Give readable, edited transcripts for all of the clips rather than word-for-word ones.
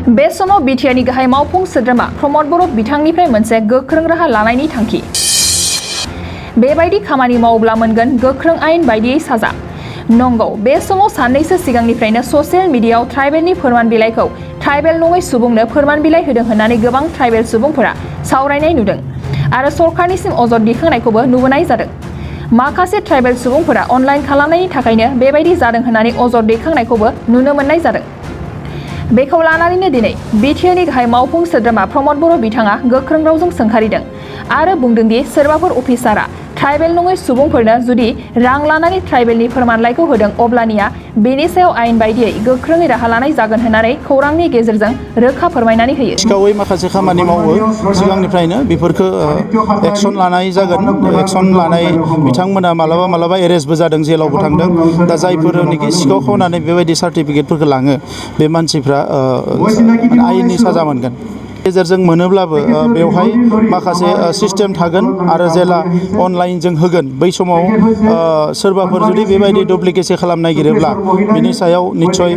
बे समाव बिटिआरनि गाहाय मावफुं सोद्रोमा प्रमद बर' बिथांनिफ्राय मोनसे गोख्रों राहा लानायनि थांखि। बेबायदि खामानि मावोब्ला मोनगोन गोख्रों आयेन बायदियै साजा। नंगौ, बे समाव साननैसो सिगांनिफ्रायनो ससियेल मिडियायाव ट्राइबेलनि फोरमान बिलाइखौ ट्राइबेल नङै सुबुंनो फोरमान बिलाइ होदों होननानै गोबां ट्राइबेल सुबुंफोरा सावरायनाय नुदों आरो सरकारनिसिम अजद दिखांनायखौबो नुबोनाय जादों। माखासे ट्राइबेल सुबुंफोरा अनलाइन खालामनायनि थाखायनो बेबायदि जादों होननानै अजद दैखांनायखौबो नुनो मोननाय जादों। बेखौ लानानैनो दिनै बिटिआरनि गाहाय मावफुं सोद्रोमा प्रमद बर' बिथाङा गोख्रों रावजों सोंखारिदों आरो बुंदों दि सोरबाफोर अफिसारआ ट्राइबेल नङै सुबुंफोरनो जुदि रां लानानै ट्राइबेलनि फोरमानलाइखौ होदों अब्लानिया बेनि सायाव आयेन बायदियै गोख्रोङै राहा लानाय जागोन होननानै खौरांनि गेजेरजों रोखा फोरमायनानै होयो। सिखावै माखासे खामानि मावो सिगांनिफ्रायनो बेफोरखौ एक्सन लानाय जागोन। एक्सन लानाय बिथांमोना मालाबा एरेस्टबो जादों, जेलावबो थांदों। दा जायफोरनिखि सिखाव खावनानै बेबायदि सार्टिफिकेटफोरखौ लाङो बे मानसिफ्रा आयेननि साजा मोनगोन। गेजेरजों मोनोब्लाबो बेवहाय माखासे सिस्टेम थागोन आरो जेला अनलाइनजों होगोन बै समाव सोरबाफोर जुदि बेबायदि डुप्लिकेसि खालामनो नागिरोब्ला बिनि सायाव निस्सय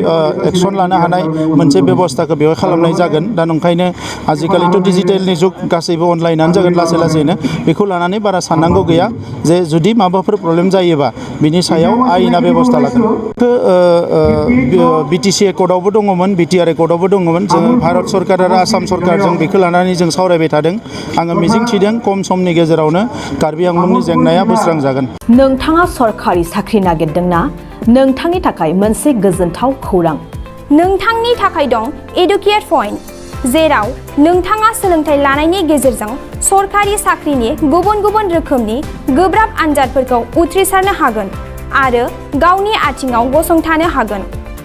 एक्सन लानो हानाय मोनसे बेबस्थाखौ बेवहाय खालामनाय जागोन। दा नंखायनो आजिखालिथ' डिजिटेलनि जुग, गासैबो अनलाइनानो जागोन लासै लासैनो। बेखौ लानानै बारा साननांगौ गैया जे जुदि माबाफोर प्रब्लेम जायोबा बिनि सायाव आयेना बेबस्था लागोन। बिटिसि एकर्डआवबो दङमोन, बिटिआर एकर्डआवबो दङमोन। जोङो भारत सरकार आरो आसाम सरकार जों बेखौ लानानै जों सावरायबाय थादों। आङो मिजिंथिदों खम समनि गेजेरावनो कार्बि आंलंनि जेंनाया बोस्रांजागोन। नोंथाङा सरखारि साख्रि नागिरदोंना? नोंथांनि थाखाय मोनसे गोजोनथाव खौरां। नोंथांनि थाखाय दं एडुकेट पइन्ट, जेराव नोंथाङा सोलोंथाइ लानायनि गेजेरजों सरखारि साख्रिनि गुबुन गुबुन रोखोमनि गोब्राब आनजादफोरखौ उथ्रिसारनो हागोन आरो गावनि आथिङाव गसंथानो हागोन।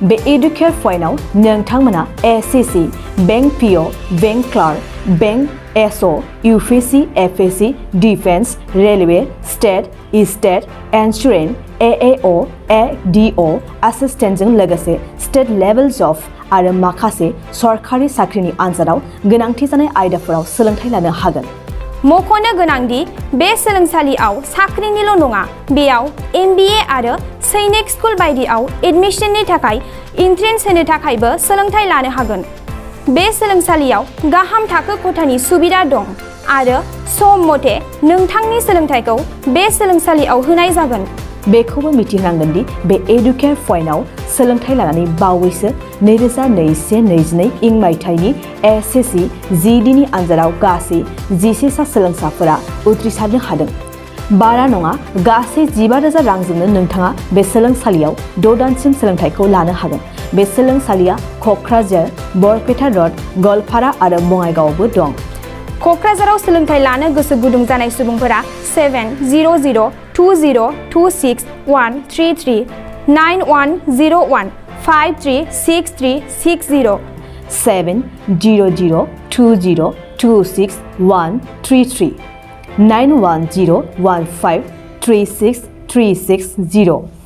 बे एडुकेट पइन्टआव नोंथांमोना SSC, bank PO, bank clerk, bank SO, UPSC, FSC, defence, railway, state insurance, AAO, ADO एसिस्टेन्टजों लोगोसे स्टेट लेभेल जब आरो माखासे सरखारि साख्रिनि आनजादाव गोनांथि जानाय आयदाफोराव सोलोंथाइ लानो हागोन। मख'नो गोनांदि बे सोलोंसालियाव साख्रिनिल' नङा, बेयाव MBA आरो सैनिक स्कुल बायदियाव एडमिशननि थाखाय एन्ट्रेन्स होनो थाखायबो सोलोंथाइ लानो हागोन। बे सोलोंसालियाव गाहाम थाखो खथानि सुबिदा दं आरो सम मथे नोंथांनि सोलोंथाइखौ बे सोलोंसालियाव होनाय जागोन। बेखौबो मिथिनांगोन दि बे एडुकेट पइन्टआव सोलोंथाइ लानानै बावैसो 2021-22 इं मायथाइनि एसएससि जिडिनि आनजादाव गासै 11 सा सोलोंसाफोरा उथ्रिसारनो हादों। बारा नङा, गासै 15,000 रांजोंनो नोंथाङा बे सोलोंसालियाव 6 दानसिम सोलोंथाइखौ लानो हागोन। बे सोलोंसालिया क'क्राझार, बरपेटा र'ड, गवालपारा आरो बङाइगावआवबो दं। क'क्राझाराव सोलोंथाइ लानो गोसो गुदुं जानाय सुबुंफोरा 700-226-133 9101-536360 700-226-133 9101536360